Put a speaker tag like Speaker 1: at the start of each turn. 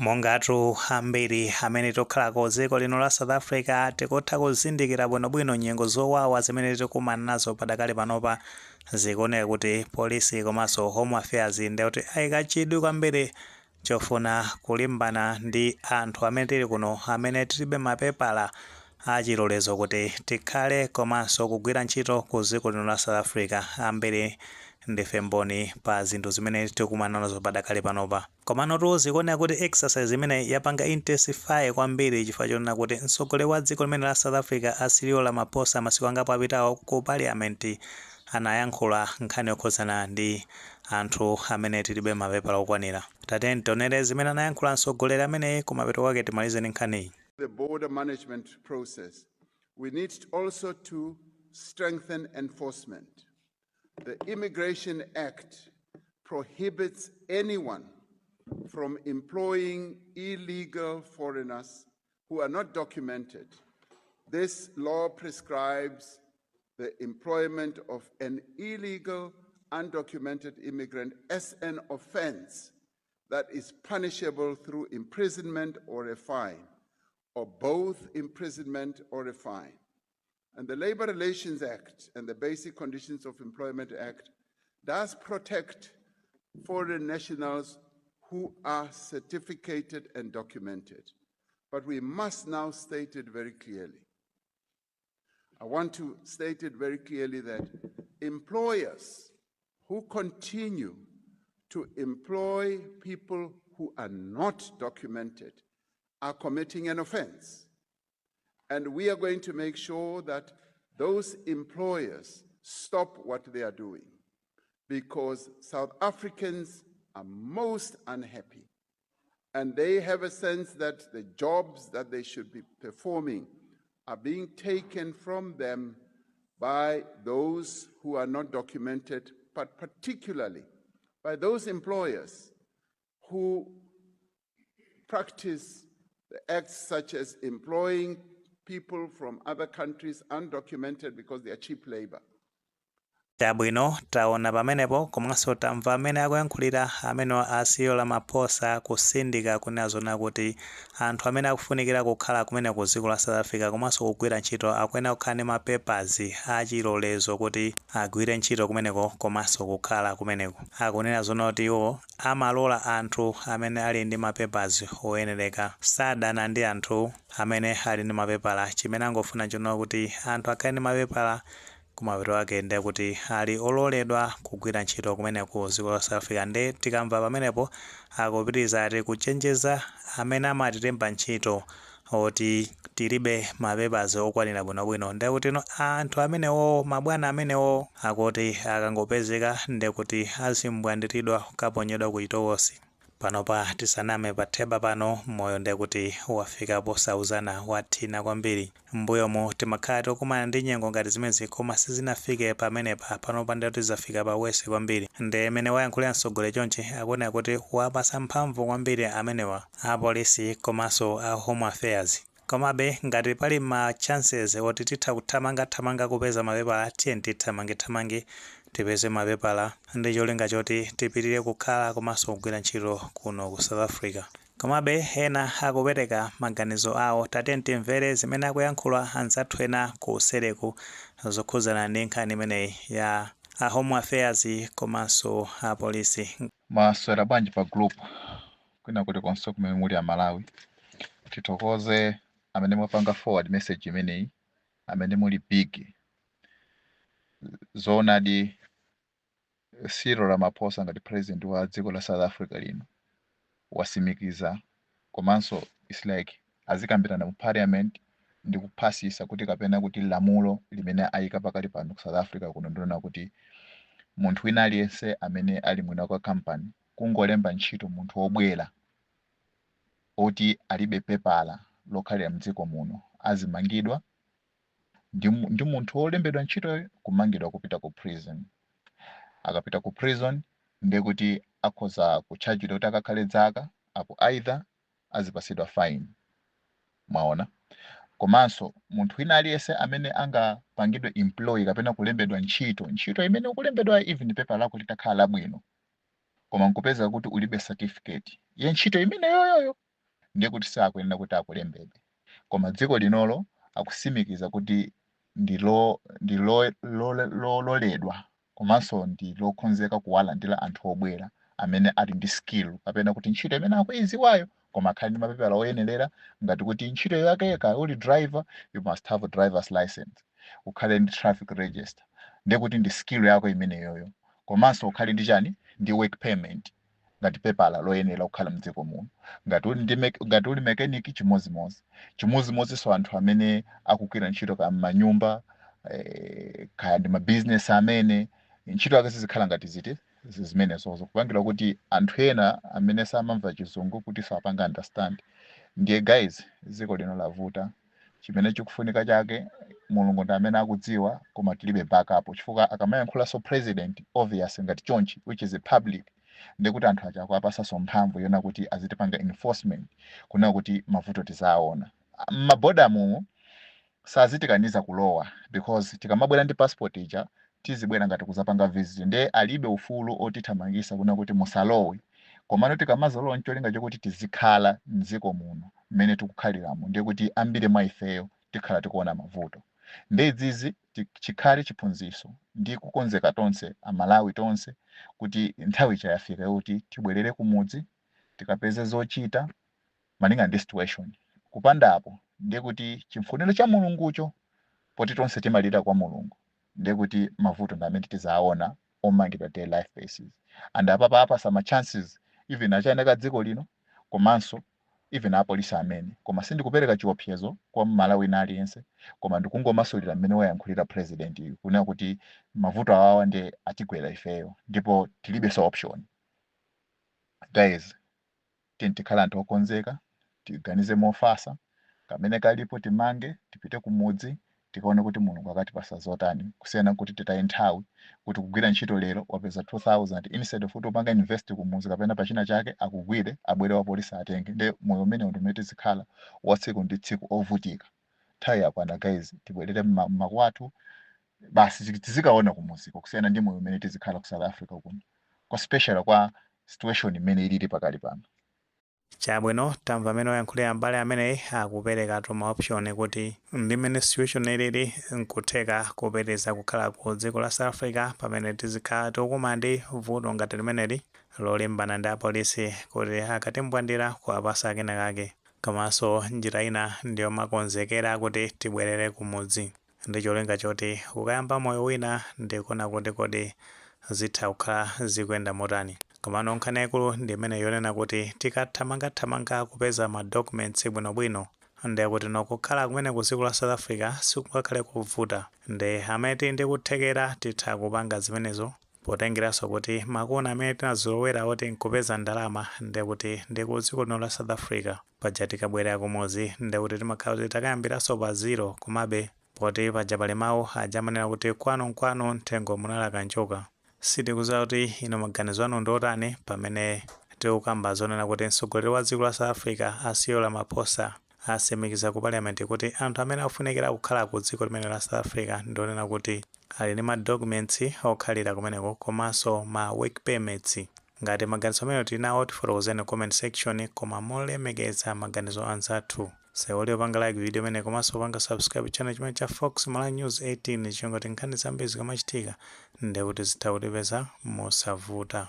Speaker 1: Mongatu ambiri amene tikukhala ku dziko lino la South Africa tikutha kuzindikira bwinobwino nyengo zowawa zimene tikukumana nazo padakali panopa. Zikuoneka kuti polisi komanso Home Affairs ndekuti ayika chidwi kwambiri chofuna kulimbana ndi anthu amene tili kuno amene tilibe mapepala achilolezo kuti tikhale komanso kugwira ntchito ku dziko lino la South Africa. Ambiri ndife mboni pa zinthu zimene tikukumana nazo padakali panopa. Komanotu zikuoneka kuti exercise imene yapanga intensify kwambiri chifukwa chonena kuti mtsogoleri wa dziko limene la South Africa, a Cyril Ramaphosa, masiku angapo apitawo ku Parliament anayankhula nkhani yokhudzana ndi anthu amene tilibe mapepala okwanira. Tatiyeni tionere zimene anayankhula mtsogoleri ameneyi, kumapeto kwake timalize ndi nkhaniyi.
Speaker 2: The border management process, we need also to strengthen enforcement. The Immigration Act prohibits anyone from employing illegal foreigners who are not documented. This law prescribes the employment of an illegal, undocumented immigrant as an offense that is punishable through imprisonment or a fine, or both imprisonment or a fine. And the Labor Relations Act and the Basic Conditions of Employment Act does protect foreign nationals who are certificated and documented. But we must now state it very clearly. I want to state it very clearly that employers who continue to employ people who are not documented are committing an offense. And we are going to make sure that those employers stop what they are doing because South Africans are most unhappy and they have a sense that the jobs that they should be performing are being taken from them by those who are not documented, but particularly by those employers who practice the acts such as employing people from other countries undocumented because they are cheap labor.
Speaker 1: Chabwino, taona pamenepo komanso tamva amene akuyankhulira amene a Cyril Ramaphosa kusindika kunena zona kuti anthu amene akufunikira kukhala kumene ku dziko la South Africa komanso kugwira ntchito akuyenera kukhala ndi ma papers achilolezo kuti agwire ntchito kumeneko komanso kukhala kumeneko. Akunena zona kuti iwo amalola anthu amene ali ndi ma papers oyenereka, sadana ndi anthu amene ali ndi mapepala. Chimene angofuna chona kuti anthu akhale ndi mapepala, kumapeto ake ndiye kuti ali ololedwa kugwira ntchito kumene ku dziko la South Africa. Ndi tikamva pamenepo akupitiriza ati kuchenjeza amene amatilemba ntchito oti tilibe mapepala okwanira bwinobwino, ndiye kuti no anthu amenewo, mabwana amenewo, akuti akangopezeka ndiye kuti azimbwandiridwa kukaponyedwa ku chitokosi. Panopa tisaname, patheba pano moyo ndiye kuti wafika posauzana, wathina kwambiri. Mbuyomu timakhala tikukumana ndi nyengo ngati zimenezi koma sizinafike pamenepa. Panopa ndiye kuti zafika pa worse kwambiri. Ndi imene wayankhulira mtsogoleri chonchi, akuoneka kuti wapasa mphamvu kwambiri amenewa apolisi komanso a Home Affairs. Komabe ngati pali ma chances oti titha kuthamangathamanga kupeza mapepala, tiye tithamangethamange tipeze mapepala ndi cholinga choti tipitirire kukhala komanso kugwira ntchito kuno ku South Africa. Komabe ena akupereka maganizo awo. Tate timvere zimene akuyankhula anzathu ena ku sereku zokhudzana ndi nkhani imeneyi ya a Home Affairs komanso apolisi.
Speaker 3: Maswera bwanji pa group kwina kuti konse kumene muli Amalawi? Tithokoze amene mwapanga forward message imeneyi, amene muli big. Zoonadi, Cyril Ramaphosa ngati president wa dziko la South Africa lino wasimikiza komanso it's like azikambirana mu Parliament ndi kuphasisa kuti kapena kuti lamulo limene ayika pakali pano ku South Africa kuno ndiona kuti munthu wina aliyense amene ali mwina kwa company kungolemba ntchito munthu wobwera oti alibe pepala lokhalira mdziko muno azimangidwa ndi munthu wolembedwa ntchitoyo kumangidwa kupita ku prison. Akapita ku prison ndiye kuti akhoza kutchajidwa kuti akakhale dzaka apo, either azipasidwa fine, mwaona. Komanso munthu wina aliyense amene angapangidwe employ kapena kulembedwa ntchito, ntchito imene ukulembedwa, even paper lako litakhala labwino, koma nkupeza kuti ulibe certificate ya ntchito imene yoyoyo. Ndiye kuti sakuyenera kuti akulembebe. Koma dziko linolo akusimikiza kuti ndi lo ndi lo- lo- lololedwa komanso ndi lokonzeka kuwalandira anthu obwera amene ali ndi skill kapena kuti ntchito imene akuiziwayo, koma akhale ndi mapepala oyenerera. Ngati kuti ntchito yake ka uli driver, you must have a driver's license, ukhale ndi traffic register, ndiye kuti ndi skill yako imeneyoyo, komanso ukhale ndi chani, ndi work permit ngati pepala loyenera kukhala mdziko muno. Ngati uli mechanic, chimozimozi chimozimozinso anthu amene akugwira ntchito ka m'manyumba, kaya ndi mabizinesi, amene ntchito yake zizikhala ngati ziti zimenezozo, kupangira kuti anthu ena amene samamva Chizungu kuti sapanga understand. Ndiye guys, dziko lino lavuta. Chimene chikufunika chake Mulungu ndi amene akudziwa, koma tilibe backup, chifukwa akamayankhulanso president obvious ngati chonchi, which is a public, ndikuti anthu aja akuapasanso mphamvu yona kuti azitipanga enforcement, kuna kuti mavuto tizaona m'maboda mumu sazitikaniza kulowa, because tikamabwera ndi passport ija tizibwera ngati kuzapanga visit, ndiye alibe ufulu otithamangisa kuna kuti musalowe. Komano tikamazalowa ncholinga chokuti tizikhala mdziko muno mmene tikukhaliramo, ndiye kuti ambiri mwa ifeyo tikhala tikuona mavuto. Ndi izizi chikhale chiphunzitso ndi kukonzeka tonse Amalawi tonse kuti nthawi ichayafika yokuti tibwerere kumudzi, tikapeze zochita malinga ndi situation. Kupandapo ndiye kuti chimfuniro cha Mulungucho, poti tonse timalira kwa Mulungu, ndiye kuti mavuto ndi amene tizaona omangidwa day life basis. And apapa apasa ma chances even achayendeka dziko lino komanso even apolisi amene. Koma sindikupereka chiopsezo kwa Mmalawi wina aliyense, koma ndikungomasulira mmene wayankhulira president iyu, kunena kuti mavuto awawa ndi atigwera ifeyo ndipo tilibenso option. Guys, tiye tikhala anthu okonzeka, tiganize mofasa, kamene kalipo timange, tipite kumudzi, tikaone kuti Mulungu akatipasa zotani, kusiyana kuti titaye nthawi kuti kugwira ntchito lero wapeza 2000, instead of kuti upanga invest kumudzi kapena pachina chake, akugwire, abwere wa polisi atenge. Ndi moyo umene ndimene tizikhala wa tsiku ndi tsiku ovutika. Nthawi yakwana guys, tibwerere mmakwathu basi, tizikaona kumuziko, kusiyana ndi moyo umene tizikhala ku South Africa kuno, kwa special kwa situation imene ilili pakali pano.
Speaker 1: Chabwino, tamva amene oyankhulira mbali ameneyi, akuperekatu ma option kuti ndi mmene situation ilili nkutheka kupitiriza kukhala ku dziko la South Africa pamene tizikhala tikukumana ndi vuto ngati limeneli lolimbana ndi apolisi kuti akatimbwandira kuwapasa kenakake, komanso njira ina ndiyomakonzekera kuti tibwerere kumudzi ndi cholinga choti ukayamba moyo wina ndikuona kuti kodi zitha kukhala zikuyenda motani. Komano nkhani yaikulu ndi imene yonena kuti tikathamangathamanga kupeza ma documents bwinobwino, ndiye kuti nokukhala kumene ku dziko la South Africa sikungakhale kuvuta. Ndi amene tili ndi kuthekera titha kupanga zimenezo, potengeranso kuti makona amene tinazolowera oti nkupeza ndalama ndiye kuti ndi ku dziko lino la South Africa. Paja tikabwerera kumudzi ndiye kuti timakhala kuti takayambiranso pa zero. Komabe poti paja pali mawu aja amanena kuti kwanu nkwanu, mthengo munalaka njoka. Sitikudziwa kuti ino maganizo anu ndi otani pamene tikukamba zonena kuti mtsogoleri wa dziko la South Africa a Cyril Ramaphosa asimikiza ku parliament kuti anthu amene akufunikira kukhala ku dziko limene la South Africa ndionena kuti ali ndi ma documents okhalira kumeneko komanso ma work permits. Ngati maganizo amene tili nawo, tifotokozeni comment section, koma molemekeza maganizo anzathu. Sewoli opanga like video imene komanso opanga subscribe channel chimene cha Fox Malawi News 18, chingoti nkhani zambiri zikamachitika ndekuti zitha kutipeza mosavuta.